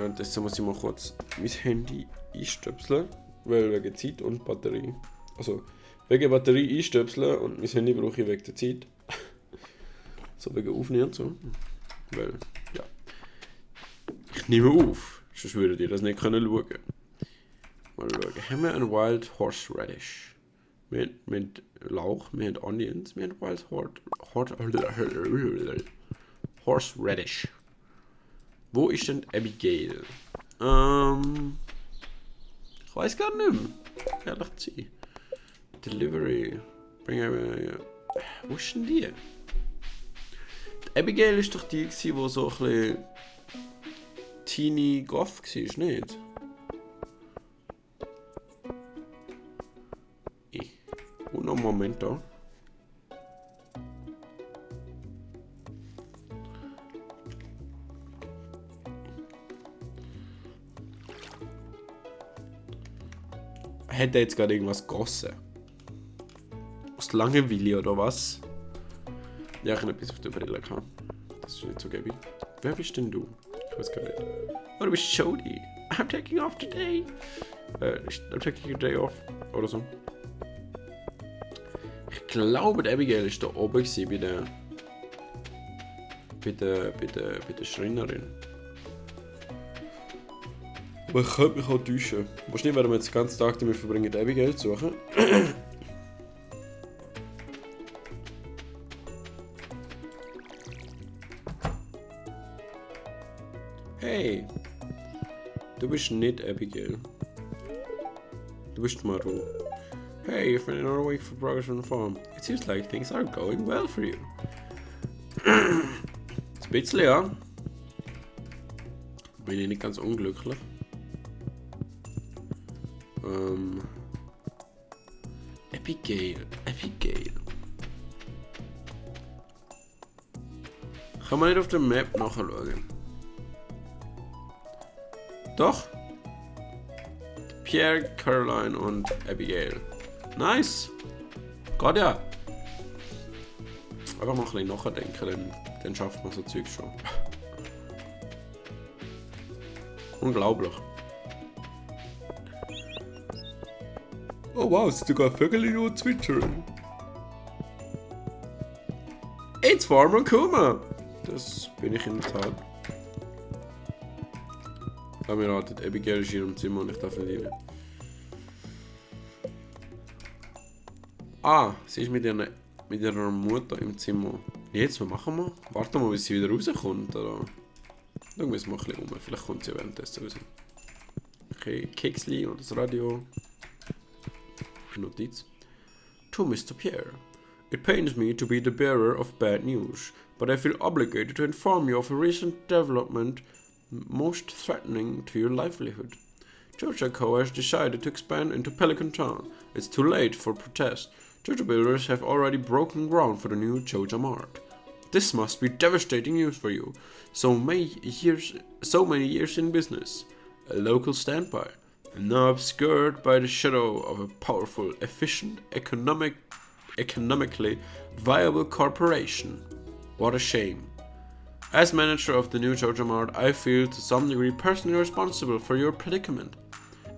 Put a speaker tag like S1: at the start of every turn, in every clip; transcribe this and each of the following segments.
S1: Währenddessen muss ich mal kurz mein Handy einstöpseln, weil wegen Zeit und Batterie. Also wegen Batterie einstöpseln und mein Handy brauche ich wegen der Zeit. So wegen Aufnehmen und so. Weil, ja. Ich nehme auf, sonst würdet ihr das nicht können schauen. Mal schauen. Haben wir einen Wild Horseradish? Wir haben Lauch, wir haben Onions, wir haben Wild Horseradish. Wo ist denn Abigail? Ich weiß gar nicht mehr. Ehrlich zu sein. Delivery. Wo ist denn die? Die Abigail ist doch die, die so ein bisschen teeny goth war, nicht? Uno momento. Hat er jetzt gerade irgendwas gegossen? Aus Langeweile oder was? Ja, ich habe etwas auf der Brille gehabt. Das ist nicht so gäbig. Wer bist denn du? Ich weiß gar nicht. Oh, du bist Jody. I'm taking off today. I'm taking a day off. Oder so. Ich glaube, der Abigail war da oben bei der Schreinerin. Aber ich könnte mich auch täuschen. Wahrscheinlich werden wir jetzt den ganzen Tag damit verbringen, die Abigail zu suchen. Hey! Du bist nicht Abigail. Du bist Maru. Hey, you've been another week for progress on the farm. It seems like things are going well for you. Ein bisschen, ja. Bin ich nicht ganz unglücklich. Abigail. Kann man nicht auf der Map nachschauen? Doch. Pierre, Caroline und Abigail. Nice. Geht ja. Einfach mal ein bisschen nachdenken, dann schafft man so Zeug schon. Unglaublich. Oh wow, es sind sogar Vögel nur zwitschern. It's Farmer Kuma. Das bin ich in der Tat. Aber mir ratet, Abigail ist hier im Zimmer und ich darf nicht rein. Ah, sie ist mit ihrer Mutter im Zimmer. Jetzt, was machen wir? Warten wir mal, bis sie wieder rauskommt, oder? Schauen wir mal ein bisschen um. Vielleicht kommt sie währenddessen raus. Okay, Keksli und das Radio. Notiz. To Mr. Pierre. It pains me to be the bearer of bad news, but I feel obligated to inform you of a recent development most threatening to your livelihood. Joja Co has decided to expand into Pelican Town. It's too late for protest. Joja builders have already broken ground for the new Joja Mart. This must be devastating news for you. So many years in business. A local standby. And now obscured by the shadow of a powerful, efficient, economically viable corporation. What a shame. As manager of the new Joja Mart, I feel to some degree personally responsible for your predicament.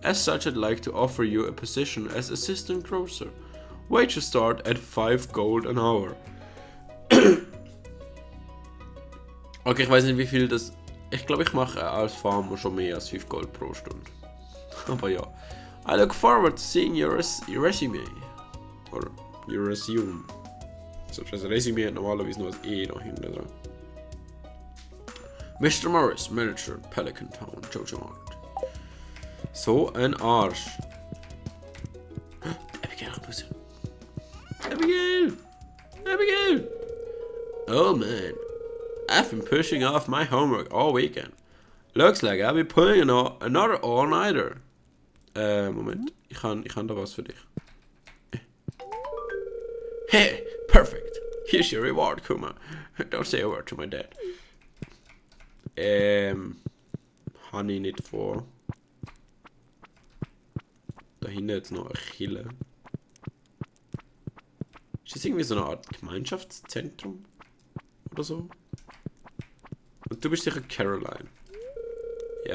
S1: As such, I'd like to offer you a position as assistant grocer. Wages start at 5 gold an hour. Okay, ich weiß nicht wie viel das... Ich glaube, ich mache als Farmer schon mehr als 5 Gold pro Stunde. Aber ja. I look forward to seeing your resume. Oder your resume. So, das Resume hat normalerweise nur ein E noch hinten dran. Mr. Morris, Manager, Pelican Town, Joja Mart. So ein Arsch. Abigail, raus. Abigail! Oh man, I've been pushing off my homework all weekend. Looks like I'll be pulling another all-nighter. Moment, ich kann da was für dich. Hey, perfect. Here's your reward, Kuma. Don't say a word to my dad. Habe ich nicht vor. Da hinten jetzt noch eine Kille. Ist das irgendwie so eine Art Gemeinschaftszentrum? Oder so? Und du bist sicher Caroline.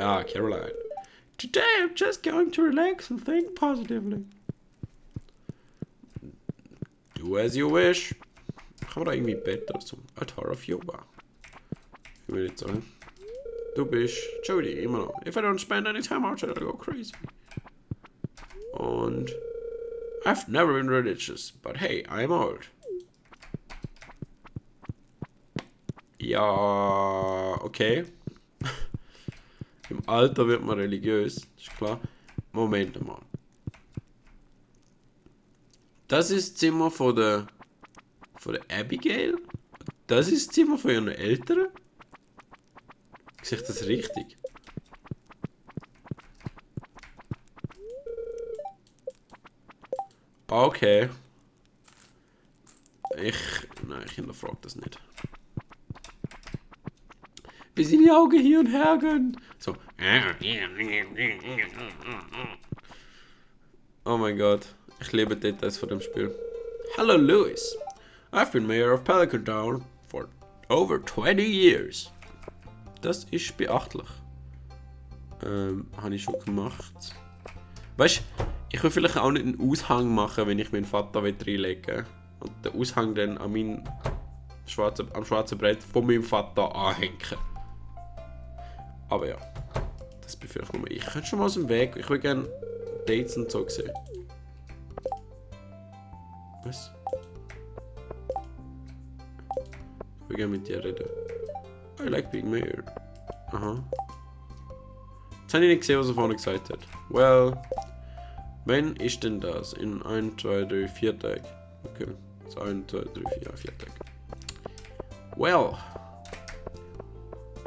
S1: Ja, Caroline. Today I'm just going to relax and think positively. Do as you wish. Kann man da irgendwie Bett oder so? Altar of Yoga. Ich will nicht sagen. Du bist Jody, immer noch. If I don't spend any time outside, I'll go crazy. Und I've never been religious, but hey, I'm old. Ja, okay. Im Alter wird man religiös, ist klar. Moment mal. Das ist das Zimmer von der Abigail? Das ist das Zimmer von ihren Eltern? Sehe ich das richtig? Okay. Nein, ich hinterfrage das nicht. Wie sie die Augen hier und her gehen. So. Oh mein Gott. Ich liebe Details von dem Spiel. Hello Louis. I've been mayor of Pelican Town for over 20 years. Das ist beachtlich. Habe ich schon gemacht. Weißt du, ich will vielleicht auch nicht einen Aushang machen, wenn ich meinen Vater reinlegen will. Und den Aushang dann an am schwarzen Brett von meinem Vater anhängen. Aber ja, das befürchte ich nur. Ich könnte schon mal aus dem Weg. Ich will gerne Dates und so sehen. Was? Ich will gerne mit dir reden. I like being mayor. Aha. Jetzt habe ich nicht gesehen, was er vorne gesagt hat. Well, wann ist denn das? In 1, 2, 3, 4 Tagen. Okay. Also 1, 2, 3, 4 Tage. Well,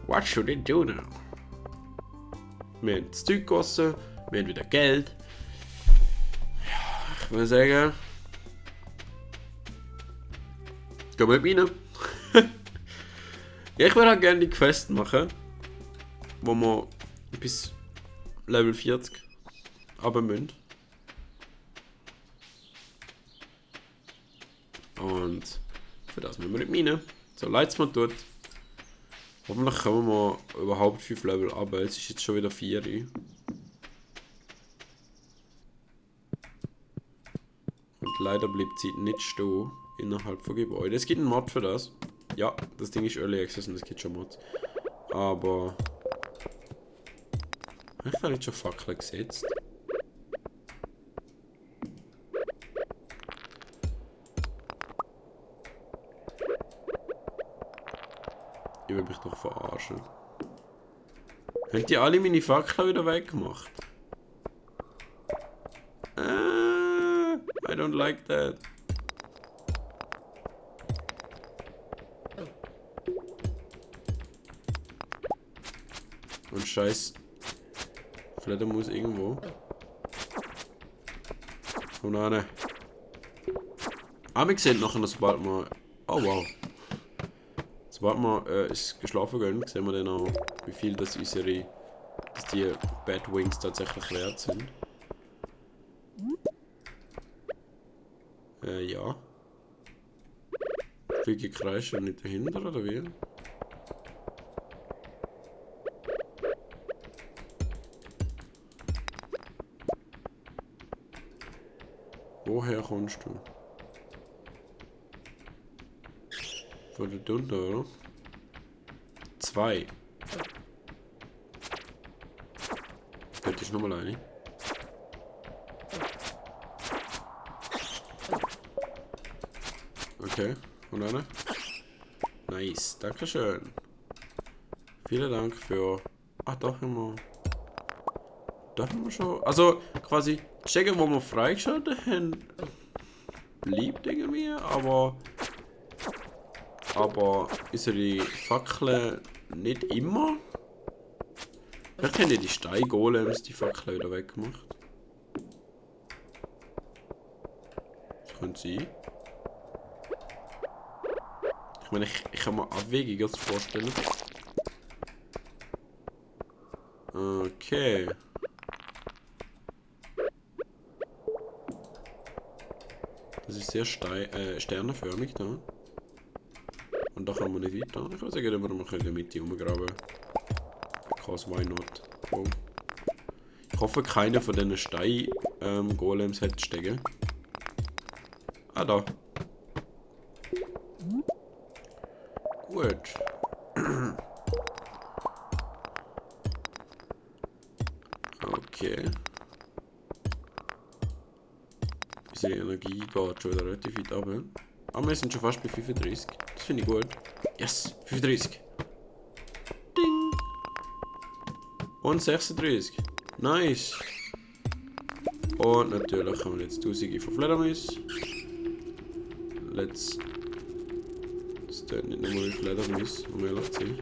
S1: what should I do now? Wir haben das Zeug gegossen, wir haben wieder Geld. Ja, ich würde sagen, gehen wir rein. Ja, ich würde halt gerne die Quest machen, wo wir bis Level 40 runter müssen. Und für das müssen wir nicht rein. So, leid's mal tut. Hoffentlich kommen wir überhaupt 5 Level runter. Es ist jetzt schon wieder 4. Und leider bleibt die Zeit nicht stehen innerhalb von Gebäuden. Es gibt einen Mod für das. Ja, das Ding ist Early Access und es gibt schon Mods. Aber ich habe jetzt schon Fackeln gesetzt. Ich will mich doch verarschen. Haben die alle meine Fackeln wieder weggemacht? I don't like that. Und scheiß Fledermaus irgendwo. Oh nein. Wir sehen nachher, sobald wir... Oh wow. Sobald wir geschlafen gehen, sehen wir dann auch, wie viel dass die Bad Wings tatsächlich wert sind. Ja. Füge Kreische nicht dahinter, oder wie? Woher kommst du? Von der Dunter, oder? 2. Könnte ich nochmal eine? Okay, und eine? Nice, dankeschön. Vielen Dank für... Ah, doch immer. Da haben wir schon... Also, quasi, checken, wo wir freigeschaltet haben, bleibt irgendwie, aber unsere Fackeln nicht immer. Vielleicht haben die Steingolems die Fackeln wieder weggemacht. Das könnte sein. Ich meine, ich kann mir Abwegiges vorstellen. Okay. Das ist sehr sternenförmig da. Und da kann man nicht weiter. Ich weiß nicht, ob wir noch in der Mitte rumgraben. Cause why not? Oh. Ich hoffe, keiner von diesen Stein-Golems hat stecken. Ah, da. Gut. Okay. Unsere Energie geht schon wieder relativ weit runter. Aber wir sind schon fast bei 35. Das finde ich gut. Yes! 35. Ding! Und 36. Nice! Und natürlich haben wir jetzt Tausende von Fledermäusen. Das tut nicht nur wie Fledermäuse, um ehrlich zu sein.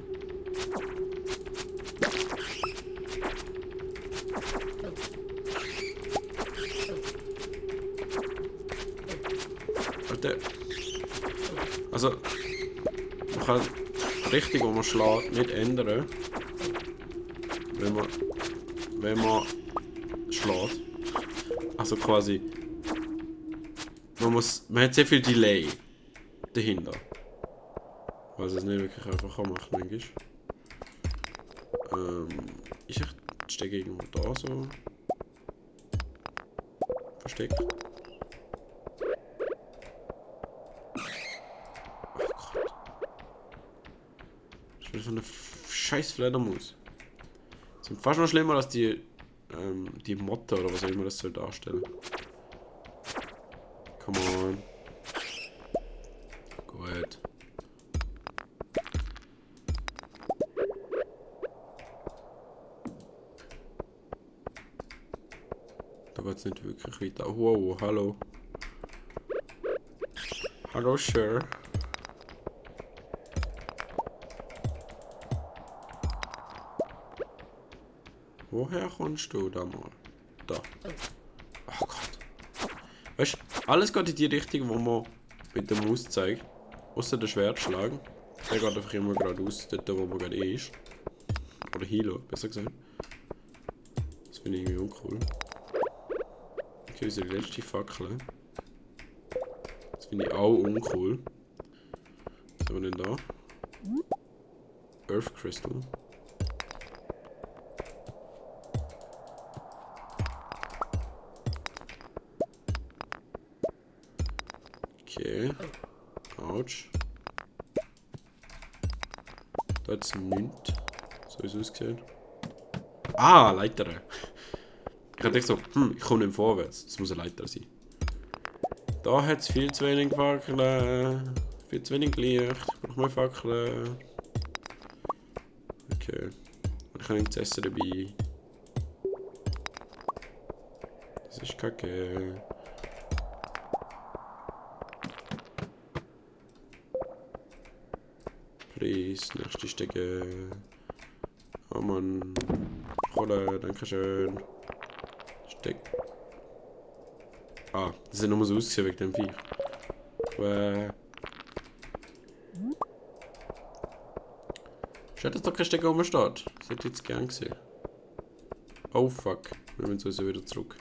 S1: Also, man kann die Richtung, wo man schlägt, nicht ändern, wenn man schlägt. Also quasi, man hat sehr viel Delay dahinter. Was es nicht wirklich einfach macht, manchmal. Ist echt die Stege irgendwo da so versteckt? So eine scheiß Fledermaus. Das sind fast noch schlimmer als die Motte oder was auch immer das soll darstellen. Come on. Gut. Da geht es nicht wirklich weiter. Wow, hallo. Hallo, Sir. Woher kommst du da mal? Da. Oh Gott. Weißt du, alles geht in die Richtung, wo man mit der Maus zeigt. Außer der Schwertschlag. Der geht einfach immer geradeaus, dort wo man gerade ist. Oder Hilo, besser gesagt. Das finde ich irgendwie uncool. Okay, unsere letzte Fackel. Das finde ich auch uncool. Was haben wir denn da? Earth Crystal. Okay. Autsch. Da hat es nichts. So ist es ausgesehen. Ah, Leiter. Ich dachte so, ich komme nicht vorwärts. Das muss eine Leiter sein. Da hat es viel zu wenig Fackeln. Viel zu wenig Licht. Ich brauche mehr Fackeln. Okay. Und ich habe nichts zu essen dabei. Das ist kacke. Please, nächste Stege. Oh Mann. Kohle, danke schön. Steck. Ah, das ist nur so ausgesehen wegen dem Viech. Schade, dass da kein Stecker oben steht. Das hätte ich jetzt gern gesehen. Oh fuck, wir müssen also wieder zurück.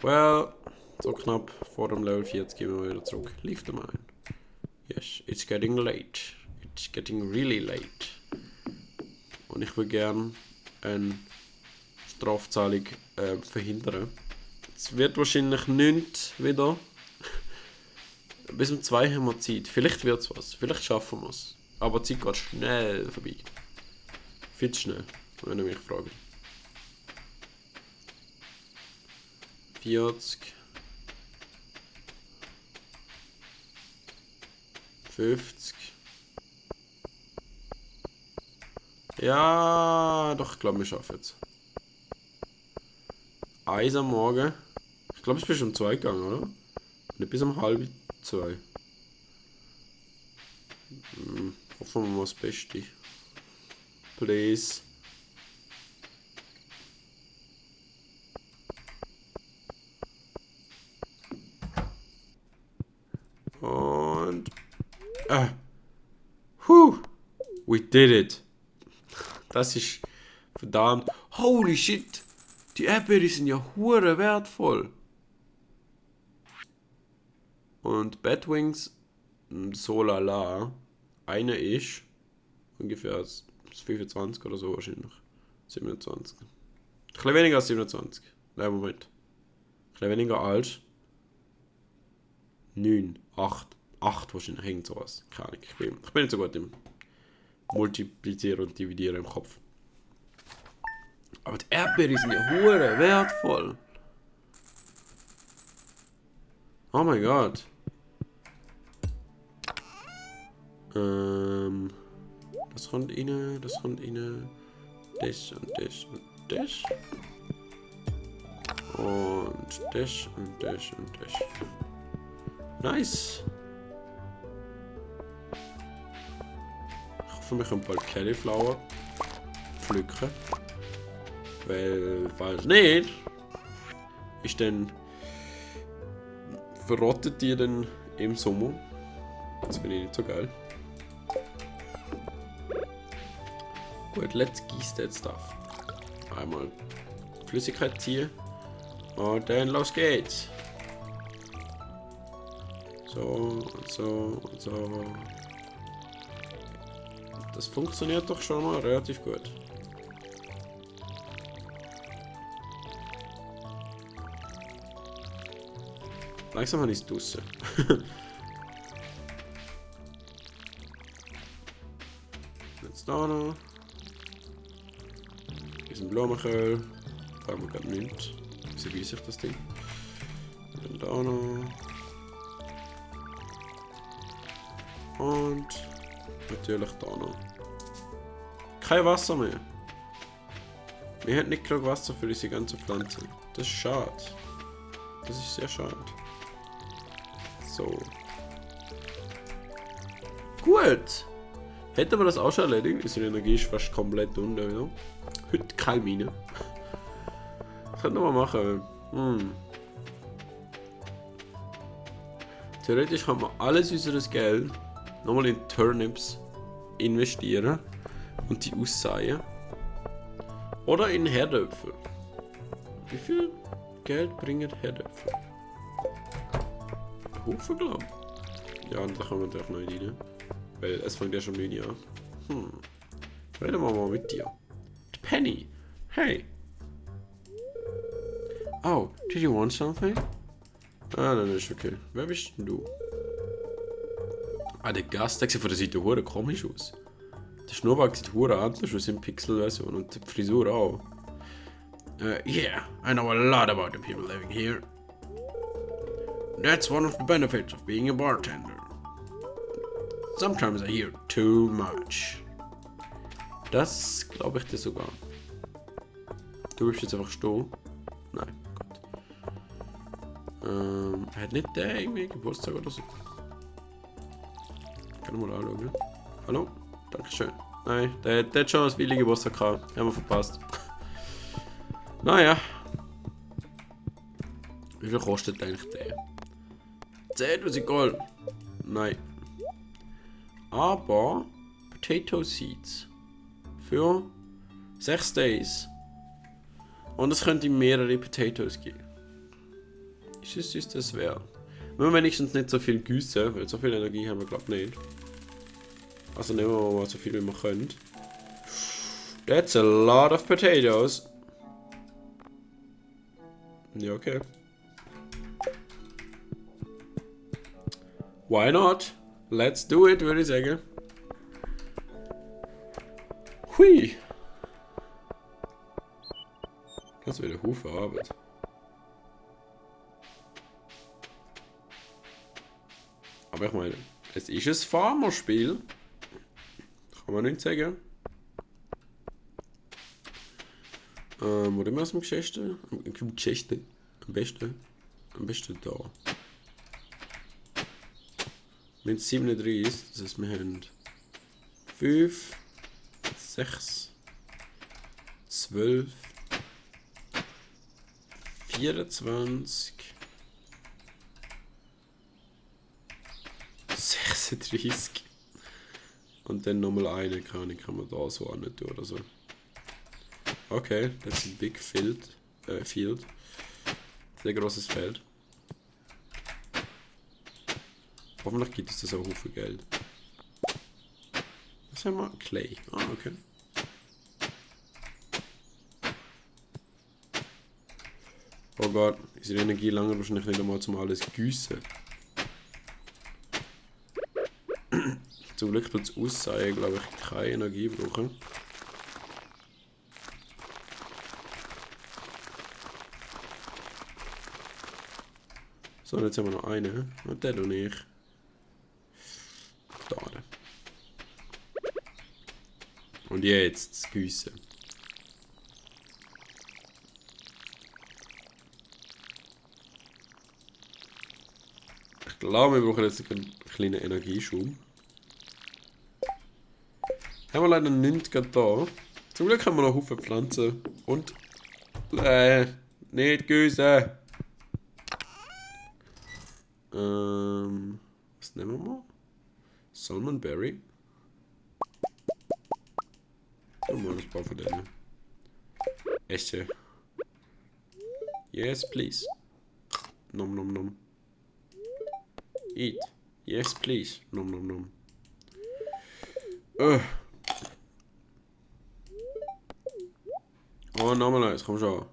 S1: Well, so knapp vor dem Level 40 gehen wir wieder zurück. Leave the mine. Yes, it's getting late. It's getting really late. Und ich will gern eine Strafzahlung verhindern. Es wird wahrscheinlich nichts wieder. Bis um 2 haben wir Zeit. Vielleicht wird es was. Vielleicht schaffen wir es. Aber die Zeit geht schnell vorbei. Viel zu schnell, wenn ihr mich fragt. 40. 50. Ja, doch, ich glaube, wir schaffen es. 1 am Morgen. Ich glaube, es ist um 2 gegangen, oder? Nicht bis um 1:30. Hoffen wir mal das Beste. Please. Und... We did it. Das ist verdammt... Holy shit! Die Erdbeeren sind ja hure wertvoll. Und Batwings, so lala. Eine ist ungefähr 25 oder so wahrscheinlich. 27. Ein bisschen weniger als 27. Nein, Moment. Ein bisschen weniger als 9, 8. 8 wahrscheinlich, irgend sowas. Keine Ahnung. Ich bin nicht so gut im Multiplizieren und Dividieren im Kopf. Aber die Erdbeeren sind ja hure wertvoll. Oh mein Gott. Das kommt rein, das kommt rein. Das und das und das. Und das und das und das. Nice. Ich hoffe, wir können bald Cauliflower pflücken. Weil, falls nicht, ist dann verrottet die dann im Sommer. Das finde ich nicht so geil. Gut, let's gieß that stuff. Einmal Flüssigkeit ziehen. Und dann los geht's. So und so und so. Das funktioniert doch schon mal relativ gut. Langsam habe ich es draussen. Jetzt da noch. Hier ist ein Blumenkohl. Da haben wir gerade nichts. Wieso weiss ich das Ding? Dann da noch. Und natürlich da noch. Kein Wasser mehr. Wir haben nicht genug Wasser für diese ganze Pflanze. Das ist schade. Das ist sehr schade. So. Gut. Hätten wir das auch schon erledigt? Unsere Energie ist fast komplett unten wieder. Heute keine Mine. Das könnten wir machen. Theoretisch kann man alles unseres Geld nochmal in Turnips investieren und die aussäen. Oder in Herdöpfel. Wie viel Geld bringen Herdöpfel? Ein Haufen, glaube ich. Ja, und da kommen wir natürlich noch nicht rein. Weil es fängt ja schon müde an. Reden wir mal mit dir. Penny. Hey. Oh, did you want something? Ah, nein, ist okay. Wer bist denn du? Ah, der Gast, der sieht von der Seite hure komisch aus. Der Schnurrbart sieht hure anders aus in Pixel-Version und die Frisur auch. Yeah, I know a lot about the people living here. That's one of the benefits of being a bartender. Sometimes I hear too much. Das glaube ich dir sogar. Du bist jetzt einfach stehen. Nein, gut. Hat nicht der irgendwie Geburtstag oder so? Kann ich mal anschauen. Hallo? Dankeschön. Nein, der hat schon ein Willi Geburtstag gehabt. Haben wir verpasst. Naja. Wie viel kostet eigentlich der? 10.000 Gold. Nein. Aber Potato Seeds für 6 Days. Und es könnte mehrere Potatoes geben. Ist es uns das wert? Wir wenigstens nicht so viel gießen, weil so viel Energie haben wir glaube ich nicht. Also nehmen wir mal so viel wie wir können. That's a lot of potatoes. Ja, okay. Why not? Let's do it, würde ich sagen. Hui. Das wird ein Haufen Arbeit. Aber ich meine, es ist ein Farmerspiel. Kann man nicht sagen. Wo sind wir aus dem Geschichte? Am besten da. Wir haben 37, das heißt wir haben 5, 6, 12, 24, 36 und dann nochmal eine kann man da so an tun oder so. Okay, that's a big field. Sehr grosses Feld. Hoffentlich gibt es das auch viel Geld. Was haben wir? Clay. Ah, okay. Oh Gott, unsere Energie lange wahrscheinlich nicht einmal zum alles gießen. Zum Glück tut es aussehen, glaube ich, keine Energie brauchen. So, jetzt haben wir noch einen. Und den und ich. Da. Und jetzt das Gießen. Ich glaube, wir brauchen jetzt einen kleinen Energieschub. Haben wir leider nichts gerade da. Zum Glück haben wir noch Haufen Pflanzen. Und... nicht gießen! Was nehmen wir mal? Salmonberry. Tun wir ein paar von denen. Echte. Yes, please. Nom nom nom. Eat. Yes, please. Nom nom nom. Oh, nochmal eins, komm schon.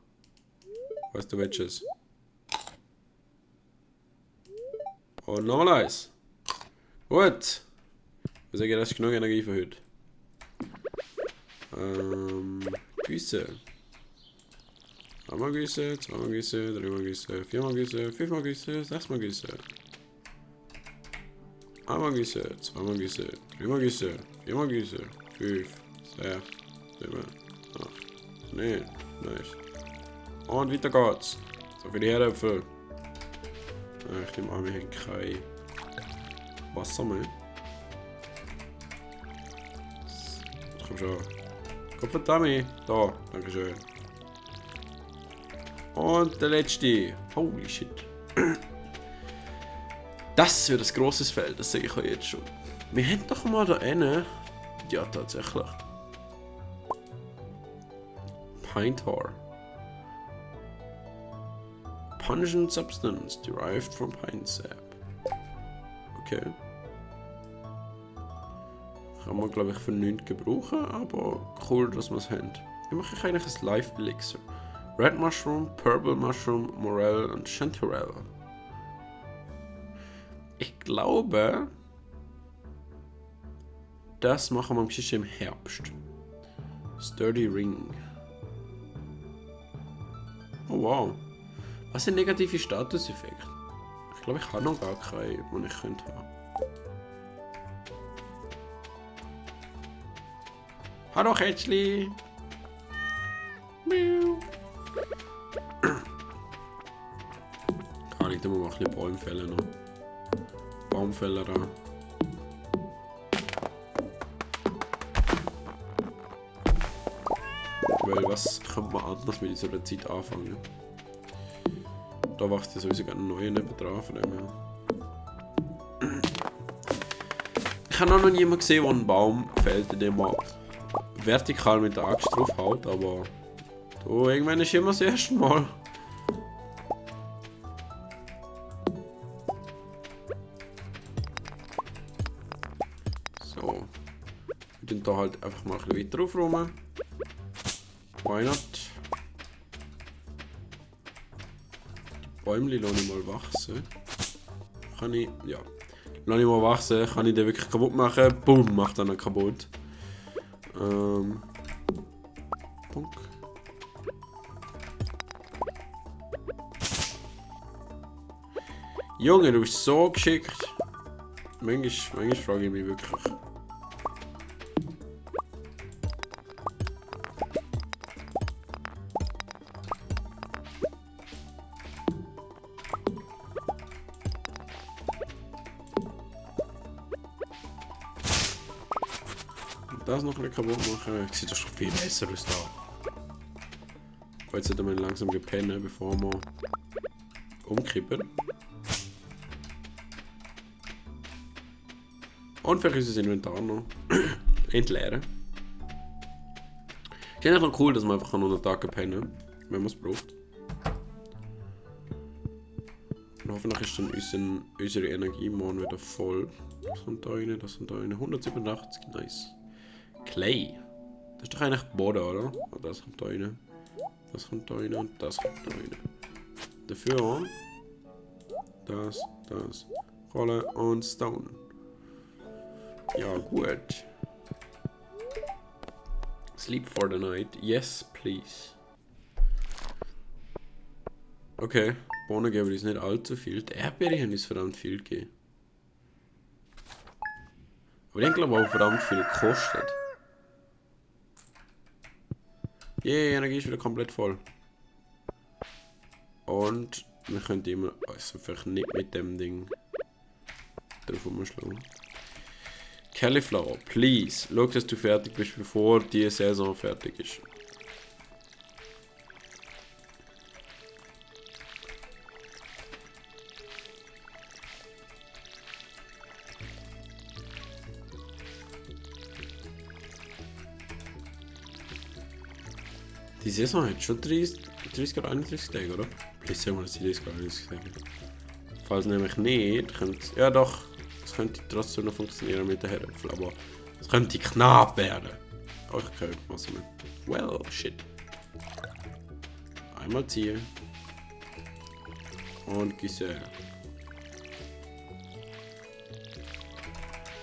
S1: Weißt du welches? Oh, nochmal eins. Gut. Ich sage, das ist genug Energie für heute. Güsse. Einmal Güsse, zweimal Güsse, dreimal Güsse, viermal Güsse, fünfmal Güsse, sechsmal Güsse. Einmal Güsse, zweimal Güsse, dreimal Güsse, viermal Güsse, 5, 6, 7, 8, 9, nice. Und weiter geht's. So für die Herdöpfel. Ich nehme an, wir haben kein Wasser mehr. Komm schon. Komm Dummy. Da, dankeschön. Und der letzte. Holy shit. Das wird ein grosses Feld, das sage ich euch jetzt schon. Wir haben doch mal da einen. Ja, tatsächlich. Pine tar. Pungent substance derived from pine sap. Okay. Kann man, glaube ich, für nichts gebrauchen, aber cool, dass wir es haben. Wie mache ich eigentlich ein Live Elixir? Red Mushroom, Purple Mushroom, Morel und Chanterelle. Ich glaube, das machen wir am Geschichte im Herbst. Sturdy Ring. Oh wow. Was sind negative Statuseffekte? Ich glaube, ich habe noch gar keine, die ich könnte haben. Hallo Kätzli! Miau! Kann ich da mal ein bisschen Bäume fällen noch? Baumfäller da. Weil was könnte man anders mit dieser Zeit anfangen? Da wächst ja sowieso ein neuer nebendran von dem her. Ich habe noch niemanden gesehen, der einen Baum fällt, in dem man vertikal mit der Axt drauf haut, aber du, irgendwann ist immer das erste Mal. So. Wir tun da halt einfach mal ein bisschen weiter aufräumen. Why not? Die Bäumchen lasse ich mal wachsen. Kann ich, ja. Lasse ich mal wachsen, kann ich den wirklich kaputt machen. Boom, macht dann kaputt. Punk. Junge, du bist so geschickt. Manchmal frage ich mich wirklich. Das noch ein kaputt machen. Sieht doch schon viel besser aus da. Jetzt sollten wir langsam gepennen, bevor wir umkippen. Und vielleicht ist das Inventar noch entleeren. Ist eigentlich noch cool, dass man einfach an einem Tag pennen kann, wenn man es braucht. Und hoffentlich ist dann unsere Energie morgen wieder voll. Das sind da rein, das sind da rein. 187, nice. Clay. Das ist doch eigentlich Boden, oder? Oh, das kommt da rein. Das kommt da rein und das kommt da rein. Dafür das, Rolle und Stone. Ja, gut. Sleep for the night. Yes, please. Okay, Bohnen geben uns nicht allzu viel. Die Erdbeere haben uns verdammt viel gegeben. Aber die haben glaube ich auch verdammt viel gekostet. Energie ist wieder komplett voll. Und wir können immer, also vielleicht nicht mit dem Ding drauf umschlagen. Cauliflower, please. Schau, dass du fertig bist, bevor die Saison fertig ist. Die Saison hat schon 30 oder 31 Tage, oder? Vielleicht sagen wir, dass sie 30 oder 31 Tage hat. Falls nämlich nicht, könnte... Ja doch, es könnte trotzdem noch funktionieren mit den Herdöpfeln, aber es könnte knapp werden. Oh, okay, was nicht. Well, shit. Einmal ziehen. Und gießen.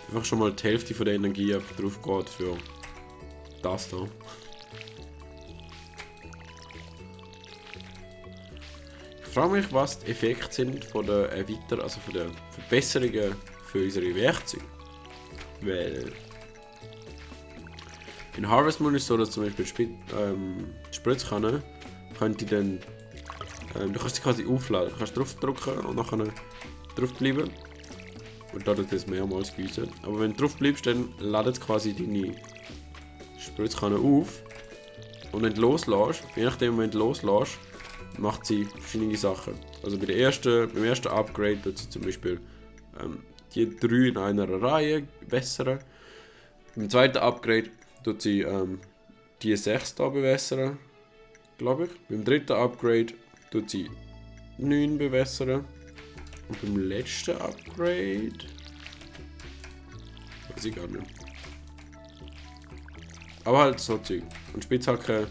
S1: Einfach schon mal die Hälfte von der Energie einfach drauf geht für das da. Ich frage mich, was die Effekte sind von der also von den Verbesserungen für unsere Werkzeuge. Weil in Harvest Moon ist es so, dass zum Beispiel die Spritzkanne könnte dann du kannst sie quasi aufladen. Du kannst draufdrücken und nachher drauf bleiben. Und dadurch das mehrmals gießen. Aber wenn du drauf bleibst, dann ladet es quasi deine Spritzkanne auf. Und wenn du loslässt, je nachdem wenn du loslässt, macht sie verschiedene Sachen. Also beim ersten Upgrade tut sie zum Beispiel die 3 in einer Reihe bewässern. Beim zweiten Upgrade tut sie die 6 da bewässern, glaube ich. Beim dritten Upgrade tut sie 9 bewässern. Und beim letzten Upgrade weiß ich gar nicht. Aber halt so Zeug. Und Spitzhacken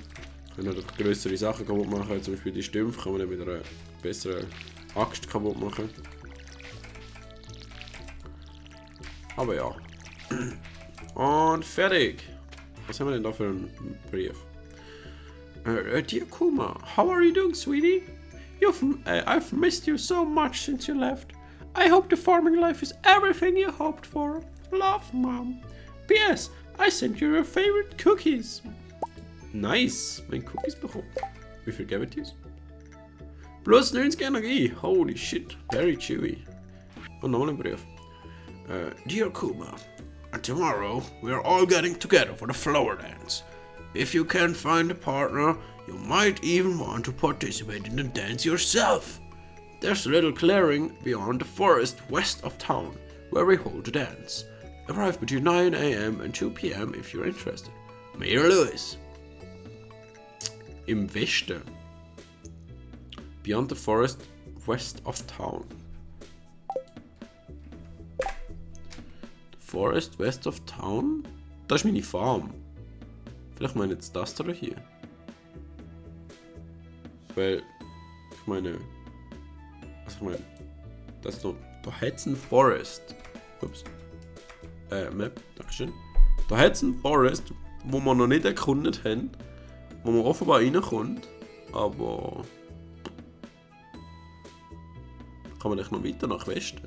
S1: können halt größere Sachen kaputt machen, zum Beispiel die Stümpfe kann man dann mit einer besseren Axt kaputt machen. Aber ja. Und fertig! Was haben wir denn da für einen Brief? Dear Kuma, how are you doing, sweetie? I've missed you so much since you left. I hope the farming life is everything you hoped for. Love, Mom. P.S. I sent you your favorite cookies. Nice, mein Cookies bekommen. Wie viel geben die uns? Plus 90 Energie. Holy shit, very chewy. Und nochmal ein Brief. Dear Kuma, tomorrow we are all getting together for the flower dance. If you can't find a partner, you might even want to participate in the dance yourself. There's a little clearing beyond the forest west of town where we hold the dance. Arrive between 9 a.m. and 2 p.m. if you're interested. Mayor Lewis. Im Westen. Beyond the forest west of town. The forest west of town? Das ist meine Farm. Vielleicht meine jetzt das da hier. Weil, ich meine, das ist noch, da hat's ein Forest. Ups. Map, dankeschön. Da hat's ein Forest, wo wir noch nicht erkundet haben, wo man offenbar reinkommt, aber kann man echt noch weiter nach Westen.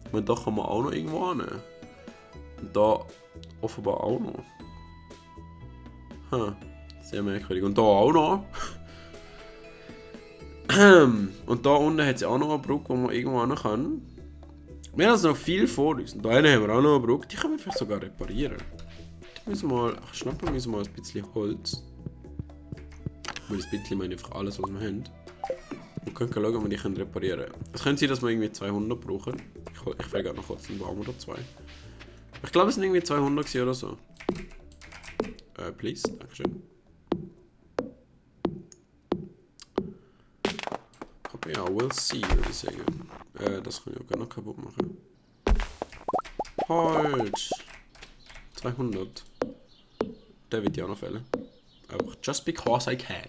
S1: Ich meine, da kann man auch noch irgendwo hin. Und da offenbar auch noch. Sehr merkwürdig. Und da auch noch. Und da unten hat es auch noch eine Brücke, wo man irgendwo hin kann. Wir haben also noch viel vor uns. Und da haben wir auch noch eine Brücke, die können wir vielleicht sogar reparieren. Schnappen wir mal ein bisschen Holz. Weil das bisschen meine einfach alles, was wir haben. Und können schauen, ob wir die reparieren können. Es könnte sein, dass wir irgendwie 200 brauchen. Ich frage gerade noch kurz einen Baum oder 2. Ich glaube, es sind irgendwie 200 oder so. Please, dankeschön. Aber ja, we'll see, würde ich sagen. Das kann ich auch gerne noch kaputt machen. Holz! 200. Der wird ja auch noch fällen. Einfach just because I can.